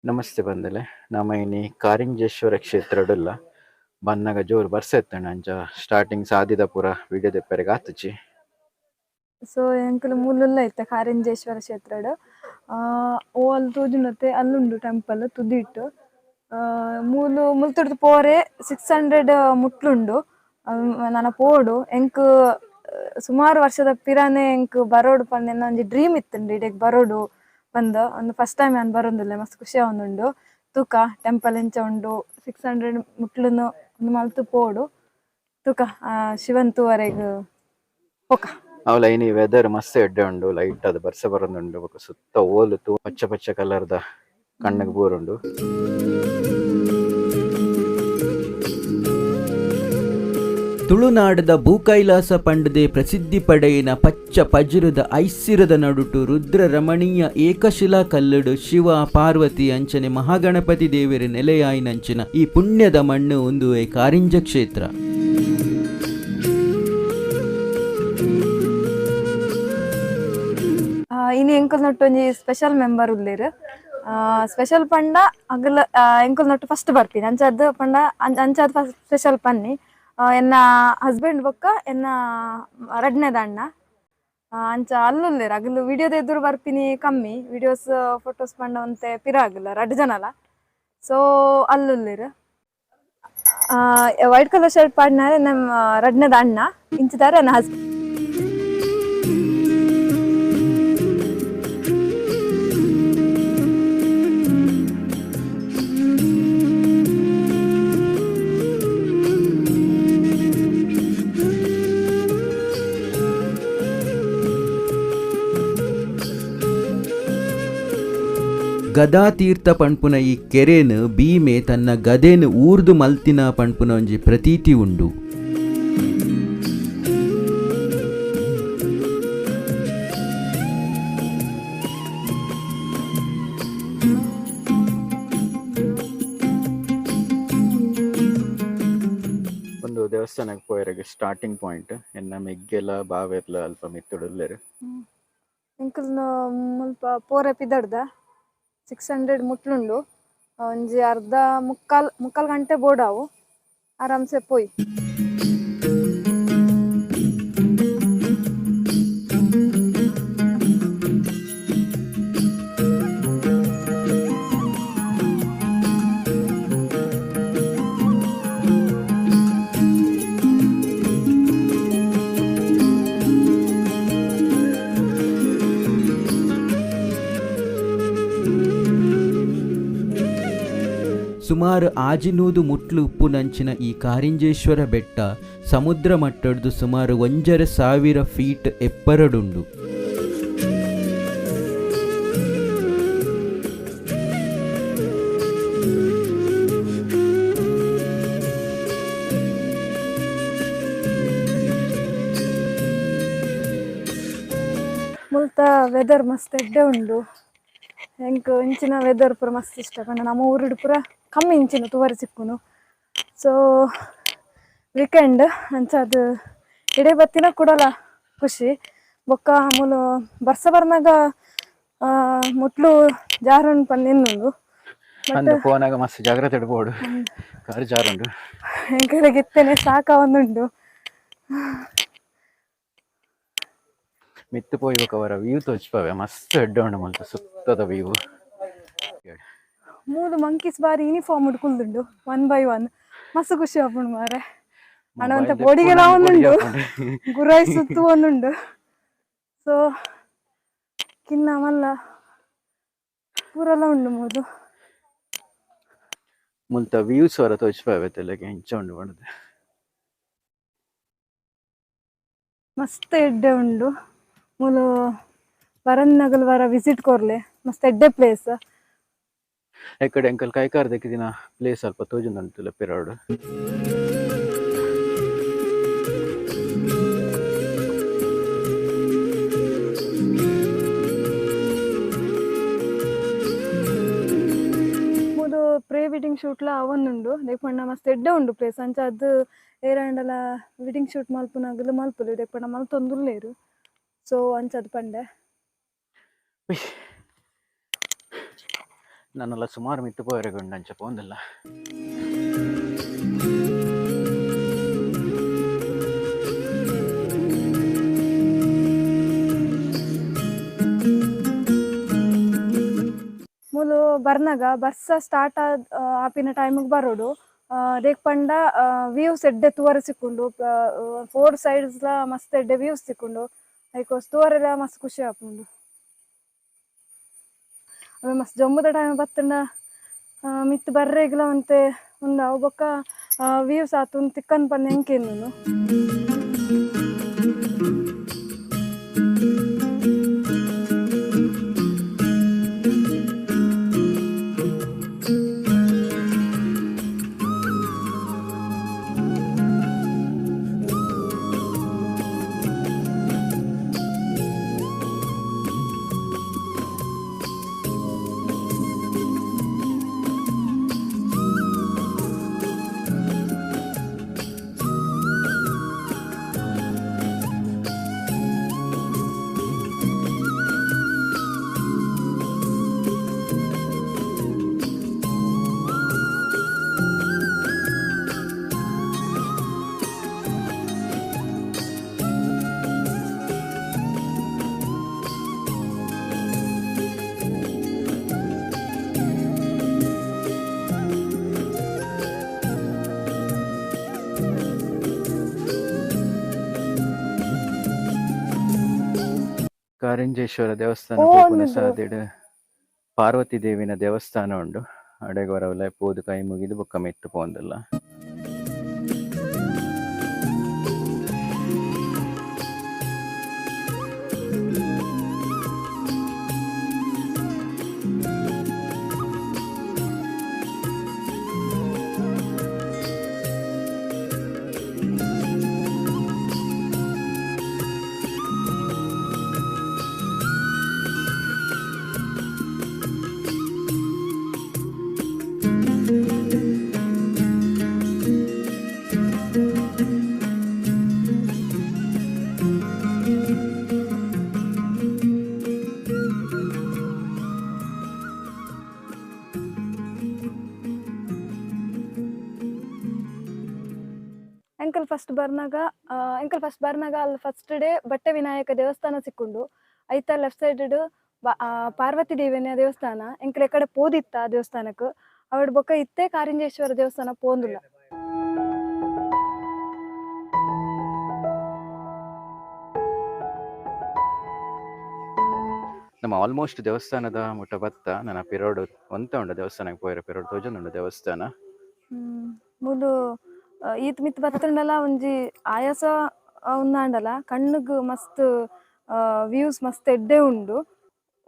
ನಮಸ್ತೆ ಬಂದಲೆ. ನಮ ಇನಿ ಕಾರಿಂಜೇಶ್ವರ ಕ್ಷೇತ್ರಡುಲ್ಲ ಬನ್ನಗ ಜೋರು ಬರ್ಸ ಇತ್ತಂಡ ಅಂಚ ಸ್ಟಾರ್ಟಿಂಗ್ ಸಾದಿದ ಪೂರ ವಿಡಿಯೋ ದೆಪ್ಪರೆಗ್ ಆತುಜಿ. ಸೊ ಎಂಕುಲು ಮೂಲುಲ್ಲ ಇತ್ತೆ ಕಾರಿಂಜೇಶ್ವರ ಕ್ಷೇತ್ರಡ್. ಓ ಅಲ್ ತೋಜುನತೆ ಅಲ್ಲುಂಡು ಟೆಂಪಲ್ ತುದಿಟ್. ಮೂಲು ಮುಲ್ತುರ್ದು ಪೋರೆ 600 ಮುಟ್ಲುಂಡು. ನನ ಪೋಡು ಎಂಕ್ ಸುಮಾರು ವರ್ಷದ ಪಿರಾನೆ ಎಂಕ್ ಬರೋಡು ಪಂದ್ ಒಂಜಿ ಡ್ರೀಮ್ ಇತ್ತುಂಡು ಇಡೆಗ್ ಬರೋಡು ಪಂದ್. ಉಂದು ಫಸ್ಟ್ ಟೈಮ್ ಯಾನ್ ಬರೊಂದುಲ್ಲೆ, ಮಸ್ತ್ ಖುಷಿ ಆವೊಂದುಂಡು. ತೂಕ ಟೆಂಪಲ್ ಎಂಚ ಉಂಡು, 600 ಮುಟ್ಲುನು ಉಂದು ಮಲ್ತ್ ಪೋಡು. ತೂಕ ಶಿವನ್ ತೂವರೆಗ್ ಪೋಕ. ಅವ್ಲ ಇನಿ ವೆದರ್ ಮಸ್ತ್ ಎಡ್ಡೆ ಉಂಡು, ಲೈಟ್ ಆದ್ ಬರ್ಸ ಬರೊಂದುಂಡು, ಬೊಕ ಸುತ್ತ ಓಲು ತೂ ಪಚ್ಚೆ ಪಚ್ಚೆ ಕಲರ್ ದ ಕಣ್ಣಗ್ ಬೂರುಂಡು. ತುಳುನಾಡದ ಭೂಕೈಲಾಸ ಪಂಡದೆ ಪ್ರಸಿದ್ಧಿ ಪಡೆಯಿನ ಪಚ್ಚ ಪಜಿರದ ಐಸಿರದ ನಡುಟು ರುದ್ರ ರಮಣೀಯ ಏಕಶಿಲಾ ಕಲ್ಲುಡು ಶಿವ ಪಾರ್ವತಿ ಅಂಚನೆ ಮಹಾಗಣಪತಿ ದೇವರ ನೆಲೆಯಾಯಿನಂಚಿನ ಈ ಪುಣ್ಯದ ಮಣ್ಣು ಉಂದುವೆ ಕಾರಿಂಜ ಕ್ಷೇತ್ರ. ಇನಿ ಎಂಕುಲ್ ನೊಟ್ಟು ಒಂಜಿ ಸ್ಪೆಷಲ್ ಮೆಂಬರ್ ಉಲ್ಲೆರ್. ಸ್ಪೆಷಲ್ ಪಂಡ ಅಗಲ ಎಂಕುಲ್ ನೊಟ್ಟು ಫಸ್ಟ್ ಬರ್ಪಿನಿ ಅಂಚಾದ್ ಪಂಡ ಅಂಚಾದ್ ಫಸ್ಟ್ ಸ್ಪೆಷಲ್ ಪನ್ನಿ. ಎನ್ನ ಹಸ್ಬೆಂಡ್ ಬೊಕ್ಕ ಎನ್ನ ರಡ್ಡನೇದ ಅಣ್ಣ. ಅಂಚ ಅಲ್ಲುಲ್ಲೆರ್. ಅಗಲು ವಿಡಿಯೋದ ಎದುರು ಬರ್ಪಿನಿ ಕಮ್ಮಿ, ವಿಡಿಯೋಸ್ ಫೋಟೋಸ್ ಪಂಡ ಒಂತೆ ಪಿರ ಆಗಲ್ಲ ರಡ್ಡ್ ಜನಲ. ಸೊ ಅಲ್ಲುಲ್ಲೆರ್. ವೈಟ್ ಕಲರ್ ಶರ್ಟ್ ಪಾಡ್ನಾರೆ ನಮ್ಮ ರಡ್ಡನೇದ ಅಣ್ಣ, ಇಂಚಿದಾರೆ ನನ್ನ ಹಸ್ಬೆಂಡ್. ಗದಾತೀರ್ಥ ಪಣ್ಪುನ ಈ ಕೆರೆನ್ ಭೀಮೆ ತನ್ನ ಗದೆನ್ ಊರ್ದು ಮಲ್ತಿನ ಪಣ್ಪುನ ಒಂಜಿ ಪ್ರತೀತಿ ಉಂಡು. ಒಂದು ದೇವಸ್ಥಾನಗ್ ಪೋಯೆರೆಗ್ ಸ್ಟಾರ್ಟಿಂಗ್ ಪಾಯಿಂಟ್. ಎನ್ನ ಮೆಗ್ಗೆಲ ಬಾವೆರ್ಲ ಅಲ್ಪ ಮಿತ್ತುಡುಲ್ಲೆರ್. ಎಂಕುಲ್ನ ಮುಲ್ಪ ಪೋರೆ ಪಿದಡ್ದ 600 ಮುಟ್ಲುಂಡು. ಒಂಜಿ ಅರ್ಧ ಮುಕ್ಕಾಲ್ ಮುಕ್ಕಾಲ್ ಗಂಟೆ ಬೋಡಾವು, ಆರಾಮ್ಸೆ ಪೋಯಿ. ಸುಮಾರು ಆಜಿನೂದು ಮುಟ್ಲು ಉಪ್ಪುನಂಚಿನ ಈ ಕಾರಿಂಜೇಶ್ವರ ಬೆಟ್ಟ ಸಮುದ್ರ ಮಟ್ಟಡ್ದು ಸುಮಾರು 1500 ಫೀಟ್ ಎಪ್ಪರಡುಂಡು. ಮುಲ್ತ ವೆದರ್ ಮಸ್ತ್ ಎಡ್ಡೆ ಉಂಡು. ಎಂಕ್ ಇಂಚಿನ ವೆದರ್ ಪೂರ ಮಸ್ತ್ ಇಷ್ಟ. ಪಂಡ ನಮ್ಮ ಊರುಡು ಪೂರ ಕಮ್ಮಿ ಇಂಚಿನ ತೂವರೆ ಸಿಕ್ಕುನು. ಸೊ ವೀಕೆಂಡ್ ಅಂಚಾದ್ ಇಡೆ ಬತ್ತಿನ ಕುಡಲ ಖುಷಿ. ಬೊಕ್ಕ ಮೂಲು ಬರ್ಸ ಬರ್ನಾಗ ಮುಟ್ಲು ಜಾರುಂಡು ಪಂದ್ ಎನ್ನುಂಡು. ಅಂದ್ ಪೋನಾಗ ಮಸ್ತ್ ಜಾಗ್ರತೆ ಪೋಡು, ಕಾರ್ ಜಾರುಂಡು. ಎಂಕಲೆಗ್ ಇತ್ತೆನೆ ಸಾಕಾವೊಂದುಂಡು. ಮಿತ್ತ್ ಪೋಯಿ ಬೊಕ ವರ ವ್ಯೂ ತೋಜ್ಪವೆ, ಮಸ್ತ್ ಎಡ್ಡೆ ಉಂಡು ಮುಲ್ಪ ಸುತ್ತದ ವ್ಯೂ. ಮೂಲು ಮಂಕೀಸ್ ಬಾರಿ ಯೂನಿಫಾರ್ಮ್ ಕುಲ್ದುಂಡು ಒನ್ ಬೈ ಒನ್, ಮಸ್ತ್ ಖುಷಿ ಆಪುಂಡು ಮಾರೆ. ಅಣ್ಣ ಒಂತೆ ಪೋಡಿಗೆಲ ಆವೊಂದುಂಡು, ಗುರಾಯಿ ಸುತ್ತು ಒಂದುಂಡು. ಸೊ ಕಿನ್ನ ಮಲ್ಲ ಪೂರೆಲ್ಲ ಉಂಡು ಮೂಲು. ಮುಲ್ತ ವ್ಯೂಸ್ ವರ ತೋಜ್ಪವೆ ತೆಲಗೆ ಎಂಚ ಉಂಡು ಪಂಡ್ದ್. ಮಸ್ತ್ ಎಡ್ಡೆ ಉಂಡು ಮೂಲು. ಬರನ್ನಗಲ್ ವರ ವಿಸಿಟ್ ಕೊರ್ಲೆ, ಮಸ್ತ್ ಎಡ್ಡೆ ಪ್ಲೇಸ್. ಎಕ್ಕಡೆ ಎಂಕಲ್ ಕೈಕಾರ್ ದೆಕ್ಕಿದಿನ ಪ್ಲೇಸ್ ಅಲ್ಪ ತೋಜೊಂದುಂಡು ಪಿರವುಡು. ಮೂಲು ಪ್ರೀ ವೆಡ್ಡಿಂಗ್ ಶೂಟ್ಲ ಅವೊಂದುಂಡು ದೇಕುಂಡ ಮಸ್ತ್ ಎಡ್ಡೆ ಉಂಡು ಪ್ಲೇಸ್. ಅಂಚಾದ್ ಏರಾಂಡಲ ವೆಡ್ಡಿಂಗ್ ಶೂಟ್ ಮಲ್ಪುನಗಲು ಮಲ್ಪೊಲಿ, ದೇಕುಂಡ ಮಲ್ತೊಂದುಲ್ಲೆರ್. ಸೊ ಅಂಚಾದ್ ಪಂಡೆ. ನನ್ನೆಲ್ಲ ಸುಮಾರು ಮಿತ್ತು ಪೋಯೆರೆಗ್ ಉಂಡು ಅಂಚ ಪೋಂದಿಲ್ಲ. ಮೂಲು ಬರ್ನಗ ಬರ್ಸ ಸ್ಟಾರ್ಟ್ ಆಪಿನ ಟೈಮಿಗೆ ಬರೋಡು. ದೇಕ್ ಪಂಡ ವ್ಯೂಸ್ ಎಡ್ಡೆ ತೂವರೆ ಸಿಕ್ಕುಂಡು. ಫೋರ್ ಸೈಡ್ಸ್ ಲ ಮಸ್ತ್ ಎಡ್ಡೆ ವ್ಯೂಸ್ ಸಿಕ್ಕುಂಡು. ಐಕೋಸ್ ತೂವರೆಲ ಮಸ್ತ್ ಖುಷಿ ಆಪುಂಡು. ಅವೆ ಮಸ್ತ್ ಜಮ್ಮುದ ಟೈಮ್ ಬತ್ತಂಡ ಮಿತ್ತ್ ಬರ್ರೆಗ್ಲ ಒಂತೆ ಉಂದು ಅವು ಬೊಕ್ಕ ವ್ಯೂಸ್ ಆತುಂದು ತಿಕ್ಕನ್ ಪಂದ್ ಎಂಕ್ ಎನ್ನುನು. ಕಾರಿಂಜೇಶ್ವರ ದೇವಸ್ಥಾನ ಓ, ಪೋಪುನ ಉಂದು. ಸಾದಿಡ್ ಪಾರ್ವತಿ ದೇವಿನ ದೇವಸ್ಥಾನ ಉಂಡು. ಅಡೆಗ್ ಒರ ಪೋದು ಕೈ ಮುಗಿದು ಬೊಕ್ಕ ಮಿತ್ತ್ ಪೋಂದುಲ್ಲ. ಅಂಕಲ್ ಫಸ್ಟ್ ಬರ್ನಾಗ ಅಂಕಲ್ ಫಸ್ಟ್ ಬರ್ನಾಗ ಅಲ್ಲಿ ಫಸ್ಟ್ ಡೇ ಬಟ್ಟೆ ವಿನಾಯಕ ದೇವಸ್ಥಾನ ಸಿಕ್ಕುಂಡು. ಐತ ಲೆಫ್ಟ್ ಸೈಡ್ ಪಾರ್ವತಿ ದೇವಿನ ದೇವಸ್ಥಾನ. ಎಂಕಲ್ ಎಕಡೆ ಪೋದಿತ್ತ ಆ ದೇವಸ್ಥಾನಕ್ಕೆ. ಅವಡ್ ಬೊಕ್ಕ ಇತ್ತೆ ಕಾರಿಂಜೇಶ್ವರ ದೇವಸ್ಥಾನ ಪೋಂದುಲ್ಲ. ನಮ್ಮ ಆಲ್ಮೋಸ್ಟ್ ದೇವಸ್ಥಾನದ ಮುಟ್ಟ ಬತ್ತ. ನನ್ನ ಪಿರೋಡು ಒಂತ ಉಂಡು ದೇವಸ್ಥಾನಕ್ಕೆ ಪೋಯೆರೆ, ಪಿರೋಡು ತೋಜೊಂದುಂಡು ದೇವಸ್ಥಾನ. ಮೂಲು ಈತ್ ಮಿತ್ ಬತ್ತಂಡಲ ಒಂಜಿ ಆಯಾಸ ಉಂದಾಂಡಲ ಕಣ್ಣುಗ್ ಮಸ್ತ್ ವ್ಯೂಸ್ ಮಸ್ತ್ ಎಡ್ಡೆ ಉಂಡು.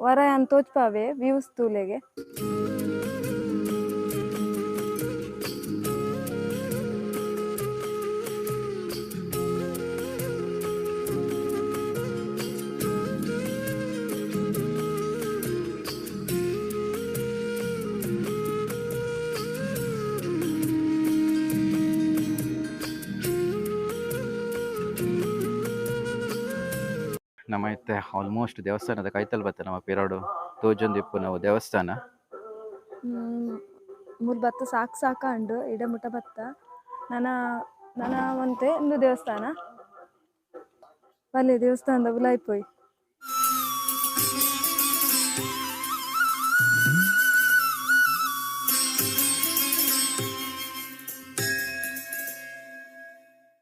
ವರ ಯಾನ್ ತೋಜ್ಪಾವೆ ವ್ಯೂಸ್ ತೂಲೆಗೆ. ನಮ್ಮ ಇತ್ತೆ ಆಲ್ಮೋಸ್ಟ್ ದೇವಸ್ಥಾನದ ಕೈತಲ್ ಬತ್ತ. ನಮ್ಮ ಪಿರೋಡು ತೋಜೊಂದಿಪ್ಪು ನಾವು ದೇವಸ್ಥಾನ. ಮೂಲು ಬತ್ತ ಸಾಕ್ ಸಾಕ ಉಂಡು ಇಡ ಮುಟ್ಟ ಬತ್ತ. ನನ ನನ ಒಂತೆ ಇಂದು ದೇವಸ್ಥಾನ ಬಲ್ಲೆ ದೇವಸ್ಥಾನದ ಉಲಾಯಿ ಪೋಯಿ.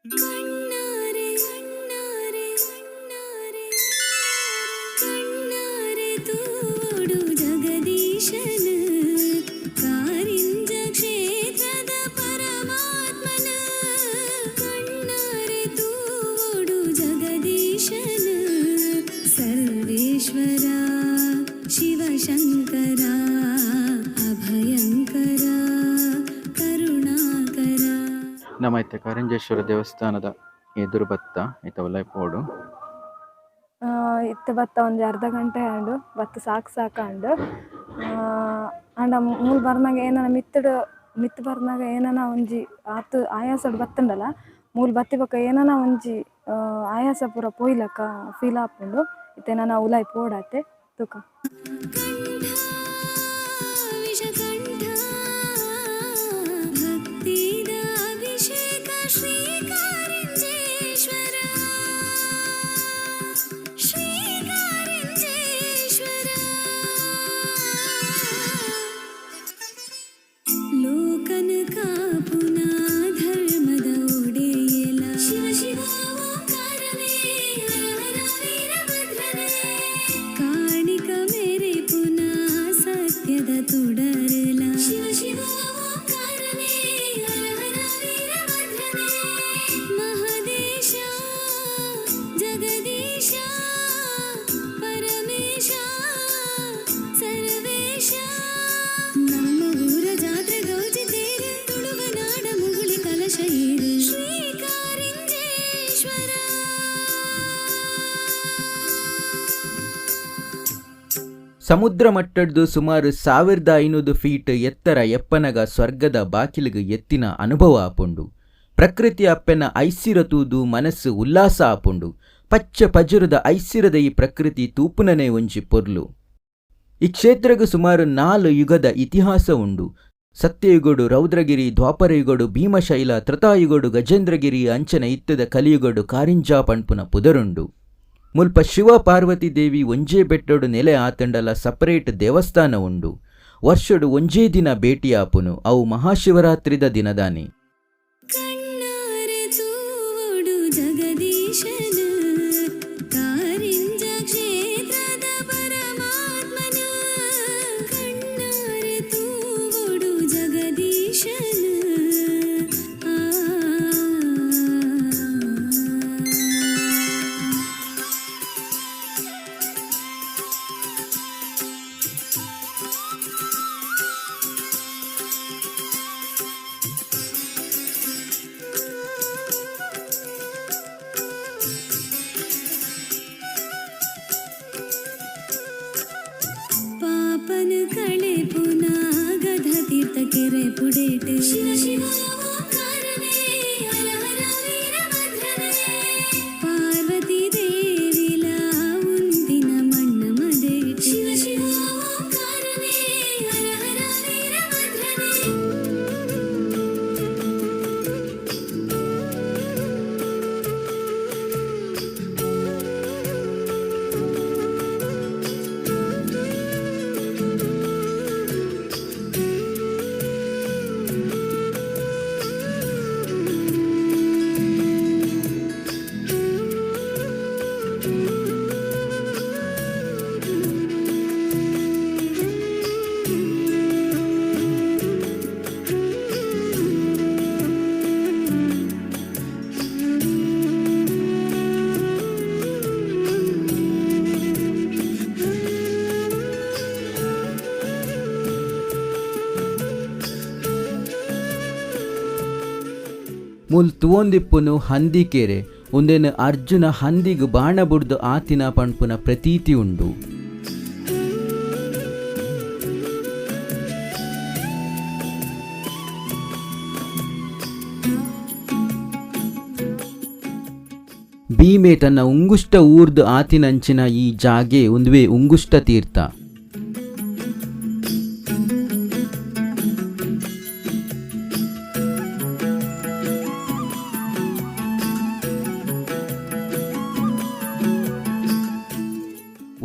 ಕಣ್ಣಾರೆ ಕಣ್ಣಾರೆ ಕಣ್ಣಾರೆ ಕಣ್ಣಾರೆ ತೋಡು ಜಗದೀಶನ ಕಾರಿಂಜ ಕ್ಷೇತ್ರದ ಪರಮಾತ್ಮನ. ಕಣ್ಣಾರೆ ತೋಡು ಜಗದೀಶನ ಸರ್ವೇಶ್ವರ ಶಿವಶಂಕರ ಅಭಯಂಕರ ಕರುಣಾಕರ. ನಮ್ಮ ಇತ್ತೆ ಕಾರಿಂಜೇಶ್ವರ ದೇವಸ್ಥಾನದ ಎದುರು ಬತ್ತ. ಇತ್ತ ಉಲಾಯಿ ಪೋಡು. ಇತ್ತೆ ಬತ್ತ ಒಂಜಿ ಅರ್ಧ ಗಂಟೆ ಆಂಡ್. ಬತ್ತ ಸಾಕ್ ಸಾಕ ಆಂಡ್. ಆಂಡ ಮೂಲು ಬರ್ನಗ ಏನನ ಮಿತ್ತುಡು ಮಿತ್ತ್ ಬರ್ನಗ ಏನನ ಒಂಜಿ ಆತ್ ಆಯಾಸಡ್ ಬತ್ತುಂಡಲ ಮೂಲು ಬತ್ತಿ ಬೊಕ್ಕ ಏನನ ಒಂಜಿ ಆಯಾಸ ಪೂರ ಪೋಯಿಲಕ ಫೀಲ್ ಆಪುಂಡು. ಇತ್ತೆ ನನ ಉಲಾಯಿ ಪೋಡಾತೆ ತೂಕ. ಕಂಠ. ಮಾಯದ ತುಡರಲ ಶಿವ ಶಿವ ಓಂಕಾರನೇ ಹರ ಹರ ವೀರಭದ್ರನೇ ಮಹದೇಶ ಜಗದೀಶ ಪರಮೇಶ ಸರ್ವೇಶ ನಮ್ಮ ಊರ ಜಾತ್ರೆ ಗೌಜಿ ತೇರು ತುಳುವ ನಾಡ ಮುಗುಳಿ ಕಲಶ ಏರು ಶ್ರೀ ಕಾರಿಂಜೇಶ್ವರ. ಸಮುದ್ರ ಮಟ್ಟಡ್ದು ಸುಮಾರು 1500 ಫೀಟ್ ಎತ್ತರ ಎಪ್ಪನಗ ಸ್ವರ್ಗದ ಬಾಕಿಲಿಗೆ ಎತ್ತಿನ ಅನುಭವ ಆಪುಂಡು. ಪ್ರಕೃತಿ ಅಪ್ಪೆನ ಐಸಿರ ತೂದು ಮನಸ್ಸು ಉಲ್ಲಾಸ ಆಪುಂಡು. ಪಚ್ಚ ಪಜುರದ ಐಸಿರದ ಈ ಪ್ರಕೃತಿ ತೂಪುನನೆ ಒಂಜಿ ಪೊರ್ಲು. ಈ ಕ್ಷೇತ್ರಗ್ ಸುಮಾರು 4 ಯುಗದ ಇತಿಹಾಸ ಉಂಡು. ಸತ್ಯಯುಗಡು ರೌದ್ರಗಿರಿ, ದ್ವಾಪರಯುಗಡು ಭೀಮಶೈಲ, ತ್ರತಾಯುಗಡು ಗಜೇಂದ್ರಗಿರಿ, ಅಂಚನೆ ಇತ್ತದ ಕಲಿಯುಗಡು ಕಾರಿಂಜಾ ಪಣ್ಪುನ ಪುದರುಂಡು. ಮುಲ್ಪ ಶಿವ ಪಾರ್ವತಿ ದೇವಿ ಒಂಜೇ ಬೆಟ್ಟಡು ನೆಲೆ ಆತಂಡಲ ಸಪರೇಟ್ ದೇವಸ್ಥಾನ ಉಂಡು. ವರ್ಷಡು ಒಂಜೇ ದಿನ ಭೇಟಿಯಾಪುನು, ಅವು ಮಹಾಶಿವರಾತ್ರಿದ ದಿನದಾನಿ. ಕಣ್ಣಾರೆ ತೂವೊಡು ಜಗದೀಶನ ಕಾರಿಂಜ ಕ್ಷೇತ್ರದ ಪರಮಾತ್ಮನ ಕಣ್ಣಾರೆ ತೂವೊಡು ಜಗದೀಶನ ಆ. ಪಾಪನ ಕಳೆ ಪುನಾಗಧ ತೀರ್ಥ ಕೆರೆ ಪುಡೇಟ್ ಶಿವ ಶಿವ ಓಂಕಾರನೇ ಹರ ಹರ ವೀರಭದ್ರನೇ ಪಾರ್ವತಿ ದೇವಿಲ ಉಂದಿನ ಮಣ್ಣ ಮದೇಟ್ ಶಿವ ಶಿವ ಓಂಕಾರನೇ ಹರ ಹರ ವೀರಭದ್ರನೇ. ಮೂಲ್ ತುವೊಂದಿಪ್ಪುನು ಹಂದಿಕೆರೆ. ಉಂದೆನ್ ಅರ್ಜುನ ಹಂದಿಗ್ ಬಾಣ ಬುಡ್ದು ಆತಿನ ಪಣ್ಪುನ ಪ್ರತೀತಿ ಉಂಡು. ಭೀಮೆ ತನ್ನ ಉಂಗುಷ್ಟ ಊರ್ದು ಆತಿನಂಚಿನ ಈ ಜಾಗೆ ಉಂದುವೆ ಉಂಗುಷ್ಟ ತೀರ್ಥ.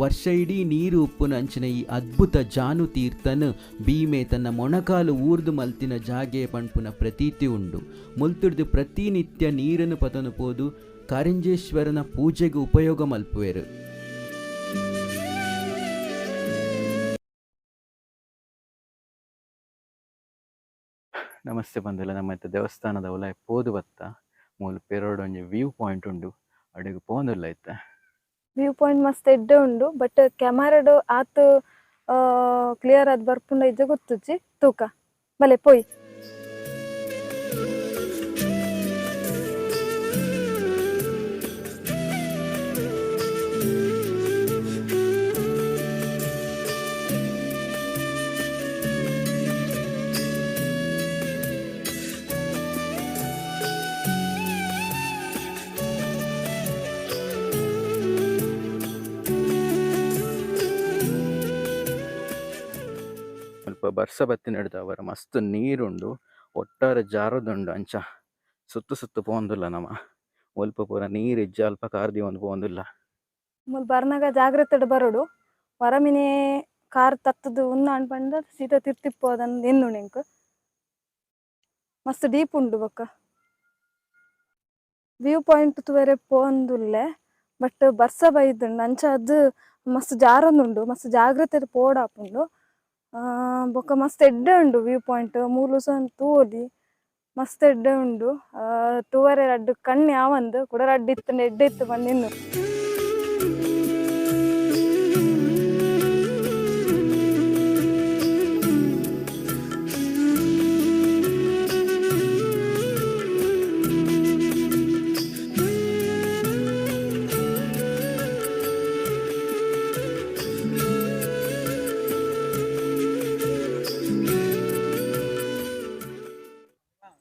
ವರ್ಷ ಇಡೀ ನೀರು ಉಪ್ಪುನ ಅಂಚಿನ ಈ ಅದ್ಭುತ ಜಾನು ತೀರ್ಥನ್ ಭೀಮೆ ತನ್ನ ಮೊಣಕಾಲು ಊರ್ದು ಮಲ್ತಿನ ಜಾಗೆ ಪಣ್ಪುನ ಪ್ರತೀತಿ ಉಂಡು. ಮುಲ್ತುಡ್ದು ಪ್ರತಿನಿತ್ಯ ನೀರನ್ನು ಪತನು ಪೋದು ಕಾರಿಂಜೇಶ್ವರನ ಪೂಜೆಗೆ ಉಪಯೋಗ ಮಲ್ಪುವೆರು. ನಮಸ್ತೆ ಬಂದಲ್ಲ ನಮ್ಮ ಇತ್ತೆ ದೇವಸ್ಥಾನದ ಉಲಾಯಿ ಪೋದು ಬತ್ತ ಮೂಲು ಪೆರೋಡ್ ಒಂಜಿ ವ್ಯೂ ಪಾಯಿಂಟ್ ಉಂಡು, ಅಡೆಗ್ ಪೋಂದುಲ್ಲ ಇತ್ತೆ. ವ್ಯೂ ಪಾಯಿಂಟ್ ಮಸ್ತ್ ಎಡ್ಡೆ ಉಂಡು, ಬಟ್ ಕ್ಯಾಮರಾಡ್ ಆತ್ ಕ್ಲಿಯರ್ ಆದ್ ಬರ್ಪುಂಡ ಇಜ್ಜ ಗೊತ್ತುಜ್ಜಿ. ತೂಕ ಬಲೆ ಪೋಯಿ. ಸ್ವಲ್ಪ ಬರ್ಸ ಬತ್ತಿನ ಅವರ ಮಸ್ತ್ ನೀರುಂಡು, ಒಟ್ಟಾರೆ ಜಾರದುಂಡು. ಅಂಚ ಸುತ್ತು ಸುತ್ತು ಪೋಂದುಲ್ಲ ನಮ, ಒಲ್ಪ ಪೂರ ನೀರು ಇಜ್ಜ, ಅಲ್ಪ ಕಾರ್ ದೀವೊಂದು ಪೋಂದುಲ್ಲ. ಮೂಲು ಬರ್ನಗ ಜಾಗ್ರತೆಡ್ ಬರೊಡು. ವರಮಿನೆ ಕಾರ್ ತತ್ತುದು ಉನ್ನ ಪಂಡ ಸೀದಾ ತಿರ್ತಿಪ್ಪೋದನ್ ಎನ್ನುಂಡು ಎಂಕ್. ಮಸ್ತ್ ಡೀಪ್ ಉಂಡು ಬೊಕ್ಕ. ವ್ಯೂ ಪಾಯಿಂಟ್ ತೂವರೆ ಪೋಂದುಲ್ಲೆ, ಬಟ್ ಬರ್ಸ ಬೈದುಂಡು ಅಂಚಾದ್ ಮಸ್ತ್ ಜಾರೊಂದುಂಡು, ಮಸ್ತ್ ಜಾಗ್ರತೆಡ್ ಪೋಡಾಪುಂಡು. ಬೊಕ್ಕ ಮಸ್ತ್ ಎಡ್ಡೆ ಉಂಡು ವ್ಯೂ ಪಾಯಿಂಟ್ ಮೂಲು ಸಹ ತೂವೊಲಿ ಮಸ್ತ್ ಎಡ್ಡೆ ಉಂಡು. ತೂವರೆ ರಡ್ಡ್ ಕಣ್ಣ್ ಯಾವಂದ್ ಕುಡ ರಡ್ಡ್ ಇತ್ತ್ಂಡ ಎಡ್ಡೆ ಇತ್ತು ಪಂದ್.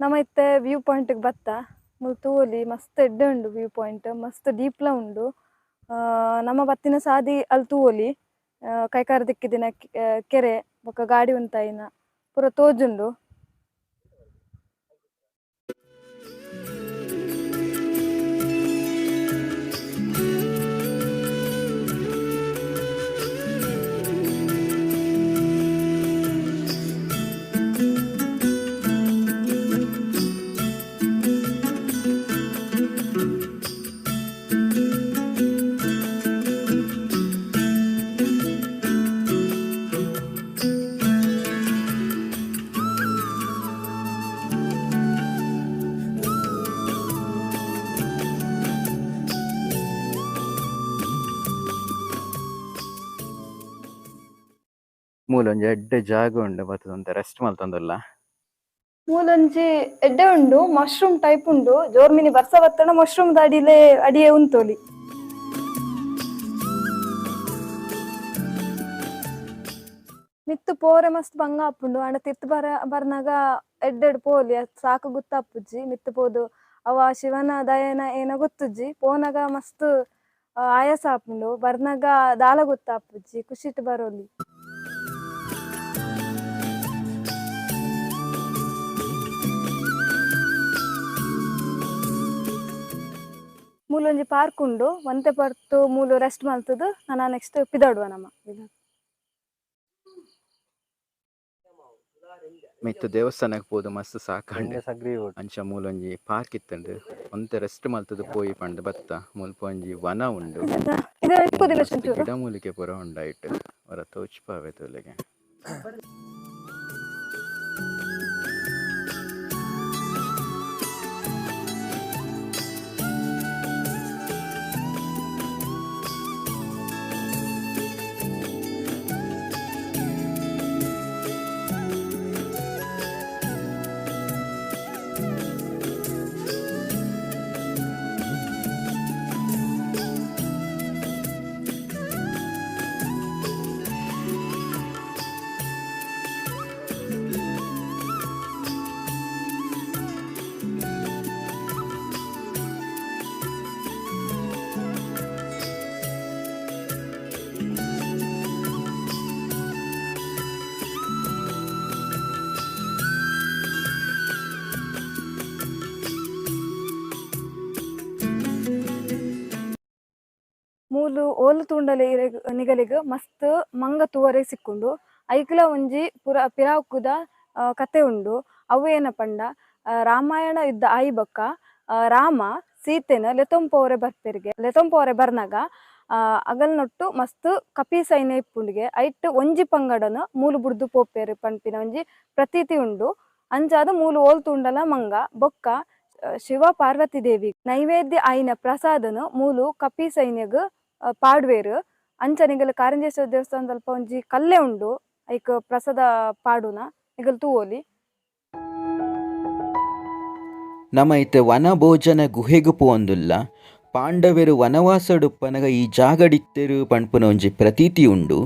ನಮ ಇತ್ತೆ ವ್ಯೂ ಪಾಯಿಂಟ್ ಗ್ ಬತ್ತ ಮೂಲು ತೂವೊಲಿ ಮಸ್ತ್ ಎಡ್ಡೆ ಉಂಡು ವ್ಯೂ ಪಾಯಿಂಟ್ ಮಸ್ತ್ ಡೀಪ್ಲ ಉಂಡು. ನಮ ಬತ್ತಿನ ಸಾದಿ ಅಲ್ ತೂವೊಲಿ ಕೈಕಾರ್ ದಿಕ್ಕಿದಿನ ಕೆರೆ ಬೊಕ ಗಾಡಿ ಉಂತಾಯಿನ ಪೂರ ತೋಜುಂಡು. ಮೂಲೊಂಜಿ ಎಡ್ಡೆ ಜಾಗ ಉಂಡು ಬತ್ತುದು ರೆಸ್ಟ್ ಮಲ್ತೊಂದುಲ್ಲ. ಮೂಲೊಂಜಿ ಎಡ್ಡೆ ಉಂಡು ಮಶ್ರೂಮ್ ಟೈಪ್ ಉಂಡು ಜೋರ್ ಮಿನಿ ಬರ್ಸ ಬತ್ತಂಡ ಮಶ್ರೂಮ್ ದ ಅಡಿಲೇ ಅಡಿಯೇ ಉಂತೊಲಿ. ಮಿತ್ತ್ ಪೋರೆ ಮಸ್ತ್ ಬಂಗ ಆಪುಂಡು ಆಂಡ ತಿರ್ತ್ ಬರ್ನಗ ಎಡ್ಡೆಡ್ ಪೋಲಿ ಅತ್ ಸಾಕು ಗೊತ್ತಾಪುಜಿ ಮಿತ್ತ್ ಪೋದು ಅವ ಶಿವನ ದಯೆನ ಏನ ಗೊತ್ತುಜ್ಜಿ ಪೋನಗ ಮಸ್ತ್ ಆಯಾಸ ಆಪುಂಡು ಬರ್ನಗ ದಾಲ ಗೊತ್ತಾಪುಜಿ ಖುಷಿಟ್ ಬರೋಲಿ. ಮೂಲೊಂಜಿ ಪಾರ್ಕ್ ಉಂಡು ಒಂತೆ ಪೊರ್ತು ಮೂಲು ರೆಸ್ಟ್ ಮಲ್ತುದು ನನ ನೆಕ್ಸ್ಟ್ ಪಿದಡುವ ನಮ. ಮಿತ್ತ್ ದೇವಸ್ಥಾನಗ್ ಪೋದು ಮಸ್ತ್ ಸಾಕಾಂಡ್. ಅಂಚ ಮೂಲೊಂಜಿ ಪಾರ್ಕ್ ಇತ್ತುಂಡು ಒಂತೆ ರೆಸ್ಟ್ ಮಲ್ತುದು ಪೋಯಿ ಪಂದ್ ಬತ್ತ ಮುಲ್ಪ ಒಂಜಿ ವನ ಉಂಡು. ಮಸ್ತ್ ಗಿಡ ಮೂಲಿಕೆ ಪೂರ ಉಂಡು ಐಟ್ ಒರ ತೋಜ್ಪಾವೆ ತೂಲೆಗೆ. ಮೂಲು ಓಲು ತೂಂಡಲ ಇರೆಗ್ ನಿಗಲೆಗ್ ಮಸ್ತ್ ಮಂಗ ತೂವರೆ ಸಿಕ್ಕುಂಡು. ಐಕ್ಲ ಒಂಜಿ ಪುರ ಪಿರಾಕುದ ಕತೆ ಉಂಡು. ಅವು ಏನ ಪಂಡ ರಾಮಾಯಣ ಯುದ್ಧ ಆಯಿ ಬೊಕ್ಕ ರಾಮ ಸೀತೆನ್ ಲೆತೊಂದು ಪೋವರೆ ಬರ್ಪೆರ್ಗೆ. ಲೆತೊಂದು ಪೋವರೆ ಬರ್ನಗ ಅಗಲ್ನೊಟ್ಟು ಮಸ್ತ್ ಕಪಿ ಸೈನ್ಯ ಇಪ್ಪುಂಡುಗೆ. ಐಟ್ ಒಂಜಿ ಪಂಗಡನ್ ಮೂಲು ಬುಡ್ದು ಪೋಪೆರ್ ಪನ್ಪಿನ ಒಂಜಿ ಪ್ರತೀತಿ ಉಂಡು. ಅಂಚಾದ್ ಮೂಲು ಓಲು ತೂಂಡಲ ಮಂಗ ಬೊಕ್ಕ ಶಿವ ಪಾರ್ವತಿ ದೇವಿ ನೈವೇದ್ಯ ಆಯಿನ ಪ್ರಸಾದನ್ ಮೂಲು ಕಪಿ ಸೈನ್ಯಗ್ ಪಾಡ್ವೆರ್. ಅಂಚ ನಿಗಲ್ ಕಾರಂಜೇಶ್ವರ ದೇವಸ್ಥಾನದಲ್ಪ ಒಂಜಿ ಕಲ್ಲೆ ಉಂಡು ಐಕ್ ಪ್ರಸಾದ ಪಾಡುನ ನಿಗಲ್ ತೂವೊಲಿ. ನಮ ಇತ್ತೆ ವನಭೋಜನ ಗುಹೆಗ್ ಪೋವೊಂದುಲ್ಲ. ಪಾಂಡವೆರು ವನವಾಸಡುಪ್ಪನಗ ಈ ಜಾಗಡಿತ್ತೆರು ಪನ್ಪುನ ಒಂಜಿ ಪ್ರತೀತಿ ಉಂಡು.